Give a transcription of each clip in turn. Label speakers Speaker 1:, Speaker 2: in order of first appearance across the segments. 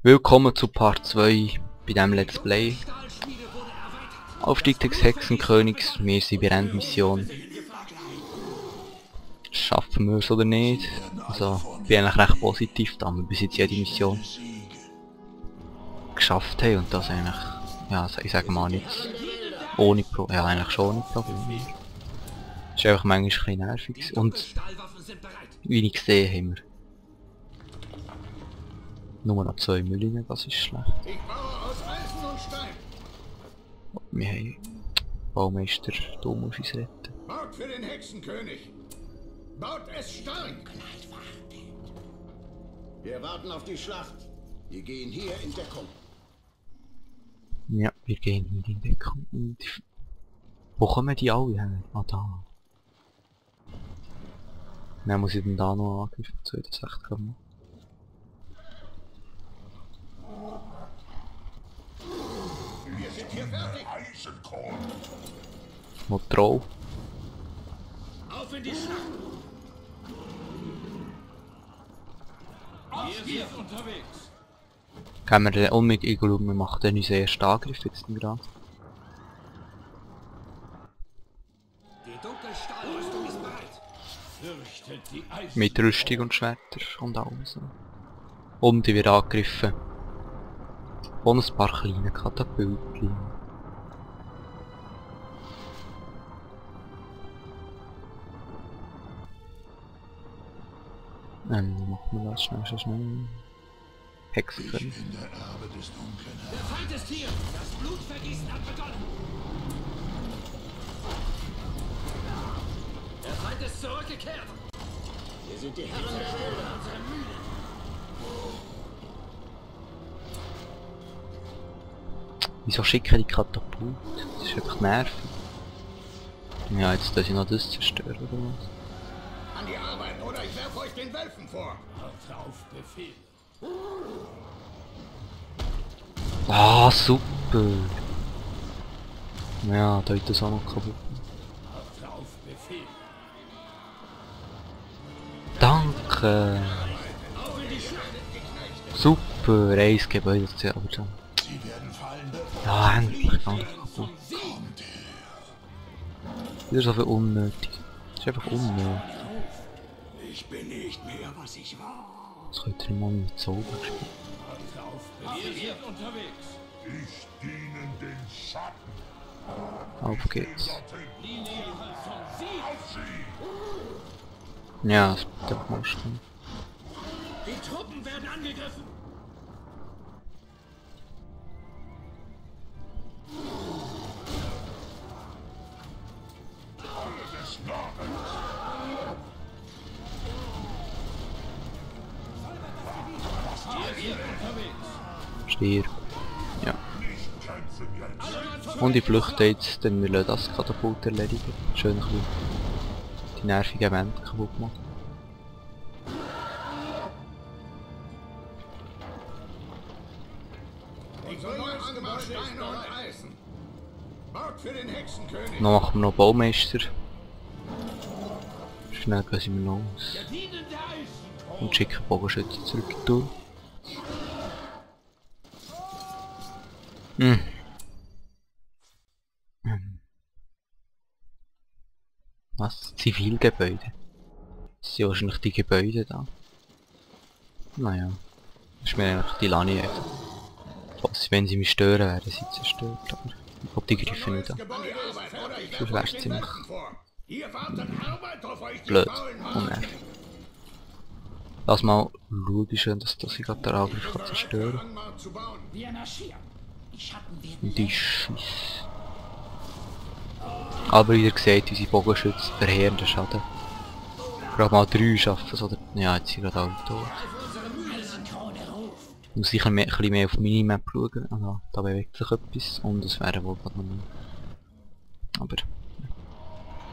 Speaker 1: Willkommen zu Part 2 bei diesem Let's Play. Aufstieg des Hexenkönigs, wir sind bei der Endmission. Schaffen wir es oder nicht? Also, ich bin eigentlich recht positiv, da wir bis jetzt jede Mission geschafft haben und das eigentlich, ja, ich sage mal nicht ohne Probleme, ja eigentlich schon ohne Probleme. Das ist einfach manchmal ein bisschen nervig und wie ich gesehen haben wir nur noch 2 Mülllinge, das ist schlecht. Wir haben Baumeister, du musst uns retten.
Speaker 2: Baut für den Hexenkönig! Baut es stark! Wir warten auf die Schlacht. Wir gehen hier in Deckung.
Speaker 1: Ja, wir gehen hier in Deckung. Und wo kommen die alle her? Ah, da. Dann muss ich dann da noch angreifen, so das echt kommen.
Speaker 2: Wir sind hier fertig.
Speaker 1: Noch Troll.
Speaker 2: Auf in die Schlacht! Wir sind unterwegs.
Speaker 1: Können wir den unbedingt, ich glaube, wir machen dann unseren ersten Angriff jetzt gerade.
Speaker 2: Die Dunkelstahlrüstung ist bereit. Fürchtet die Eisen.
Speaker 1: Mit Rüstung und Schwerter und alles. Und ich werde angegriffen. Und ein paar kleine Katapultchen. Machen wir das schnell. Hexenkönig.
Speaker 2: Der Feind ist hier. Das Blutvergießen hat begonnen. Der Feind ist zurückgekehrt. Wir sind die Herren der Welt. Unsere Mühle.
Speaker 1: Wieso schicken die Katapult? Das ist einfach nervig. Ja, jetzt dass ich noch das zerstören oder was?
Speaker 2: An die Arbeit oder ich werfe euch den Wölfen vor. Auf Befehl.
Speaker 1: Ah, super! Ja, da ist das auch noch kaputt.
Speaker 2: Auf Befehl.
Speaker 1: Danke! Super! Eins Gebäude zu aber dann. Ja, endlich kann ich kaputt. Wieder so viel unnötig. Das ist einfach unnötig.
Speaker 2: Ich bin nicht mehr, was ich war.
Speaker 1: Das könnte ich mal mit Zauber spielen.
Speaker 2: Wir sind unterwegs.
Speaker 3: Ich diene den Schatten.
Speaker 1: Auf geht's.
Speaker 3: Auf sie!
Speaker 1: Ja, das wird mal stimmen.
Speaker 2: Die Truppen werden angegriffen.
Speaker 3: Des Nordens!
Speaker 1: Stier. Ja.
Speaker 3: Nicht kämpfen jetzt!
Speaker 1: Und ich flüchte jetzt, denn wir lassen das Katapult erledigen. Schön ein bisschen die nervigen Wände kaputt machen.
Speaker 2: Unser neues Gebäude Stein und Eisen. Baut für den Hexenkönig.
Speaker 1: Dann machen wir noch Baumeister. Schnell gehen wir noch aus.
Speaker 2: Dienende Eisen.
Speaker 1: Und schicken Bogenschützen zurück in die Tour. Was? Zivilgebäude? Das sind wahrscheinlich die Gebäude da. Naja. Das ist mir eigentlich die Lani einfach. Falls, wenn sie mich stören, werden sie zerstört. Aber ich glaube, die greifen nicht an. Sonst wäre es ziemlich
Speaker 2: Hier warten Arbeit auf euch, die
Speaker 1: blöd
Speaker 2: faulen
Speaker 1: und
Speaker 2: Mann.
Speaker 1: nervig. Lass mal schauen, wie schön, dass ich gerade den Angriff kann zerstören kann.
Speaker 2: Angmar zu bauen.
Speaker 4: Wir marschieren. Die Schatten werden
Speaker 1: Und die Schiss. Aber wie ihr seht, unsere Bogenschützen verheerenden Schaden. Gerade mal 3 schaffen es, oder? Ja, jetzt sind gerade alle tot. Ich muss sicher ein bisschen mehr auf die Minimap schauen. Also, da bewegt sich etwas und es wäre wohl gerade noch mehr. Aber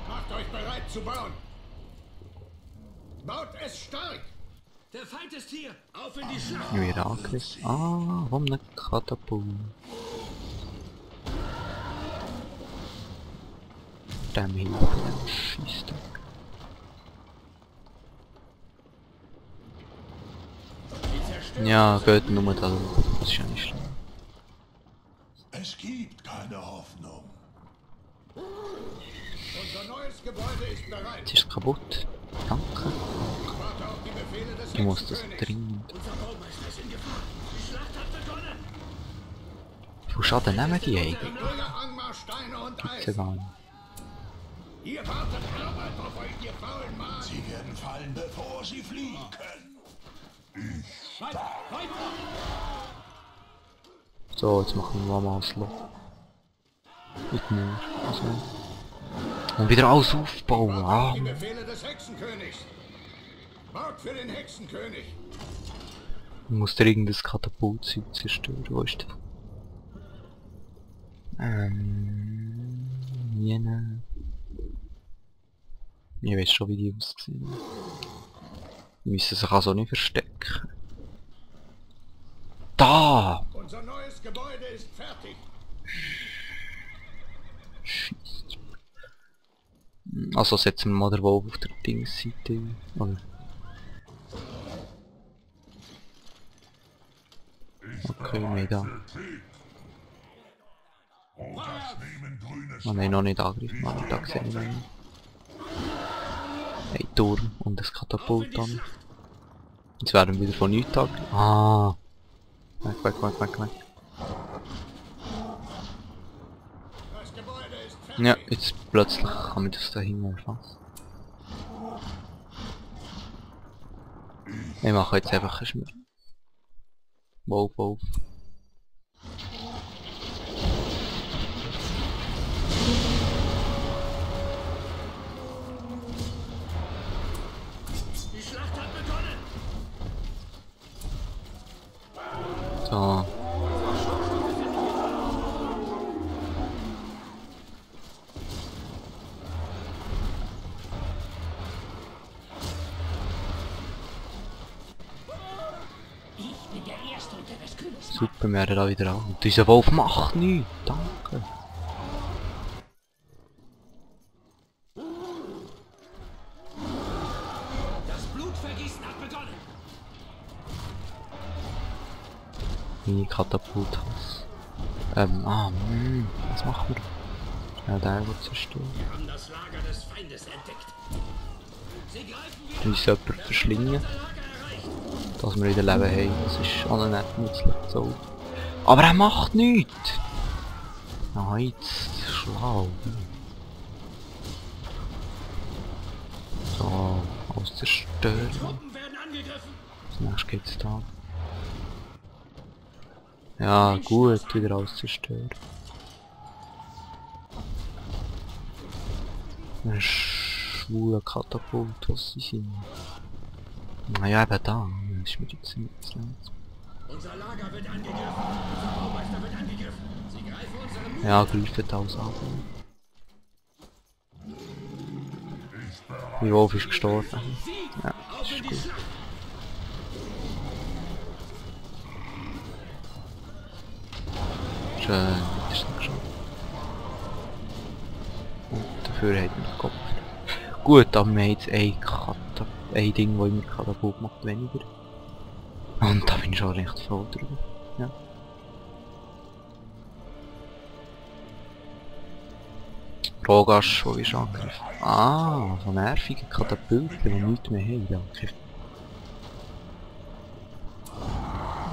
Speaker 2: Macht euch bereit zu bauen. Baut es stark. Der Feind ist hier. Auf in die Schlacht.
Speaker 1: wir angriffen. Ah, warum nicht Katapult? Dem Hilfe, Scheissdreck.
Speaker 2: Die
Speaker 1: Ja, geht nur da. Das ist ja nicht schlimm.
Speaker 3: Es gibt keine Hoffnung.
Speaker 2: Unser neues Gebäude ist bereit.
Speaker 1: Jetzt ist es kaputt. Danke.
Speaker 2: Warte auf die Befehle des
Speaker 1: Ich muss das
Speaker 2: Hexenkönigs.
Speaker 1: dringend.
Speaker 4: Unser Baumeister ist in Gefahr. Die Schlacht hat begonnen.
Speaker 1: Wie viel Schaden nehmen die eigentlich?
Speaker 2: Bürger Angmar, Steine und
Speaker 1: Gibt's ja
Speaker 2: Eisen.
Speaker 1: gar nicht.
Speaker 2: Ihr wartet Arbeit auf euch, ihr faulen Magen.
Speaker 3: Sie werden fallen, bevor sie fliehen können.
Speaker 1: So, jetzt machen wir mal das Loch. Mit mir. Also. Und wieder alles aufbauen. Ah.
Speaker 2: Die Befehle des Hexenkönigs. Baut für den Hexenkönig.
Speaker 1: Ich muss da irgendein Katapultzeug zerstören. Wo ist der? Jene. Ich weiß schon, wie die aussehen. Die müssen sich also nicht verstecken. Da!
Speaker 2: Unser neues Gebäude ist fertig.
Speaker 1: Scheiße. Also setzen wir mal den Wolf auf der Dingsseite. Oder? Okay, nein, da. Oh nein, noch nicht angegriffen. Nein, da sehe ich noch nicht. Ein Turm und ein Katapult an. Jetzt werden wir wieder von nichts angegriffen. Ah! Weg, weg, weg, weg, weg.
Speaker 2: Das Gebäude ist fertig.
Speaker 1: Ja, jetzt plötzlich kann man das da hinten erfassen. Ich mache jetzt einfach einen Schmier. Wolf, Wolf.
Speaker 4: Die Schlacht hat begonnen.
Speaker 1: So.
Speaker 4: Ich bin der Erste unter des Königs.
Speaker 1: Super, wir werden da wieder an. Und dieser Wolf macht nichts. Danke.
Speaker 4: Das Blutvergießen hat begonnen.
Speaker 1: Meine Katapulthass. Was machen wir? Ja, der wird zerstören.
Speaker 4: Wir haben das Lager des Feindes entdeckt. Sie greifen wieder.
Speaker 1: Wir müssen jemanden verschlingen,
Speaker 4: Unser Lager erreicht.
Speaker 1: dass wir wieder Leben haben. Das ist auch noch nicht nützlich. So. Aber er macht nichts! Ah, jetzt schlau. So, alles zerstören.
Speaker 4: Truppen werden angegriffen.
Speaker 1: Als nächstes geht's da. Ja, gut, wieder alles zerstören. Ein schwuler Katapult, was sie sind. Naja, eben da. Das ist mir jetzt nicht zu lang.
Speaker 4: Unser Lager wird angegriffen. Unser Baumeister wird angegriffen. Sie greifen unsere Mut.
Speaker 1: Ja, greifen alles an. Die Wolf ist gestorben. Ja, das ist gut. Schön, das ist nicht schon. Und dafür hat man den Kopf. Gut, aber wir haben jetzt ein Ding, das immer Katapult macht, weniger. Und da bin ich schon recht froh drüber. Ja. Rogasch, wo ist angegriffen? Ah, so nervige Katapulte, die nichts mehr haben. Ja, okay.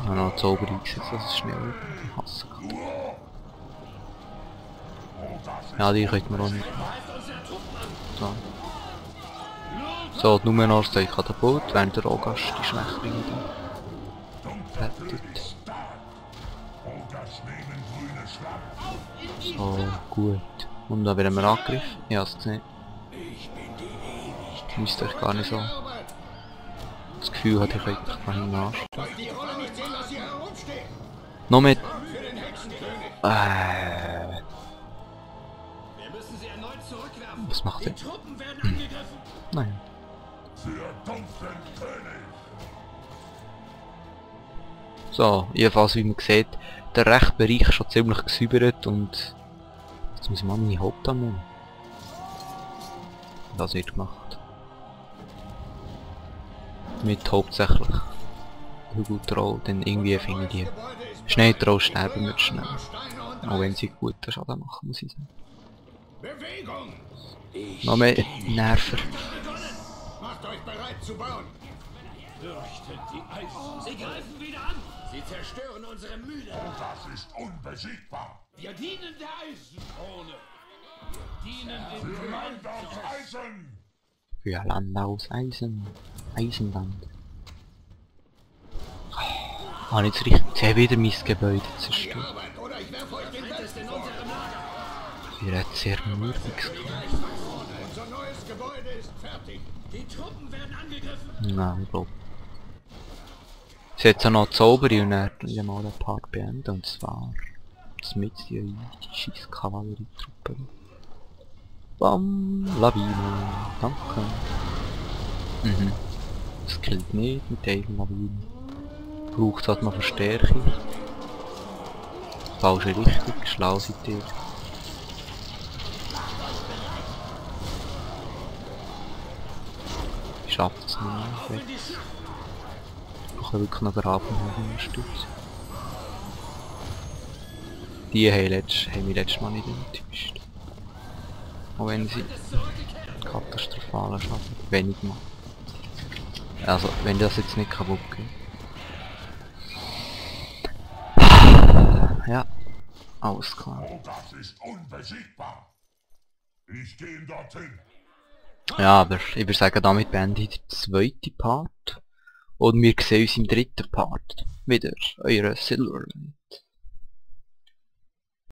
Speaker 1: Ich habe noch Zauber eingesetzt, dass es schneller hassen kann. Ja, die könnte man auch nicht. So. So, nur noch ein Katapult, während der Rogasch die Schwächlinge da rettet. So, gut. Und dann werden wir angegriffen. Ja, es nicht. Müsst euch gar nicht so. Das Gefühl hatte ich eigentlich gar nicht nach.
Speaker 2: Die Rolle nicht sehen, dass ihr herumsteht.
Speaker 1: Noch mit.
Speaker 2: Für den Hexenkönig.
Speaker 4: Wir müssen sie erneut zurückwerfen.
Speaker 1: Was macht
Speaker 4: Die
Speaker 1: er?
Speaker 4: Truppen werden angegriffen.
Speaker 1: Nein.
Speaker 3: Für dunklen König.
Speaker 1: So, jedenfalls wie man sieht, der rechte Bereich ist schon ziemlich gesäubert und jetzt muss ich mal meine Hauptarme nehmen. Das wird gemacht. Mit hauptsächlich Hügeltroll, dann irgendwie finde ich die Schneetroll sterben mit Schnee. Auch wenn sie guten Schaden machen, muss ich sagen.
Speaker 2: Bewegung!
Speaker 1: Noch mehr Nerven.
Speaker 2: Macht euch bereit zu bauen!
Speaker 4: Fürchtet die Eisen. Sie greifen wieder an. Sie zerstören unsere Mühle.
Speaker 3: Das ist unbesiegbar.
Speaker 4: Wir dienen der Eisenkrone. Wir dienen dem
Speaker 3: Für Land aus
Speaker 4: Gemeinschafts.
Speaker 3: Eisen.
Speaker 1: Für Land aus Eisen. Eisenland. Ah, jetzt richtig. Jetzt habe ich wieder mein Gebäude
Speaker 2: Die
Speaker 1: zerstört.
Speaker 2: Arbeit, oder ich werfe euch den
Speaker 4: Feind ist in
Speaker 2: Welt vor!
Speaker 4: unserem Lager.
Speaker 1: Wir hat sehr mürbiges
Speaker 2: Unser neues Gebäude ist fertig!
Speaker 4: Die Truppen werden angegriffen.
Speaker 1: Nein, ich glaube. Es hat auch noch Zauberer und dann wieder mal den Part beenden. Und zwar das mit die scheiß Kavallerietruppe. Bam! Lawine! Danke! Mhm. Das killt nicht mit der Lawine. Braucht halt noch Verstärkung. Falsche Richtung, schlau seid ihr. Ich schaff das nicht mehr.
Speaker 4: Auf in die Schlacht.
Speaker 1: Ich kann wirklich noch graben unterstützen. Die haben mich letztes Mal nicht enttäuscht. Auch wenn sie
Speaker 4: Ist zurückgekehrt.
Speaker 1: katastrophalen Schaden wenig machen. Also, wenn das jetzt nicht kaputt geht. Ja, alles klar.
Speaker 3: Oh, das ist unbesiegbar. Ich gehe dorthin.
Speaker 1: Ja, aber ich würde sagen, damit beende ich den zweiten Part. Und wir sehen uns im dritten Part wieder. Eure Silverlight.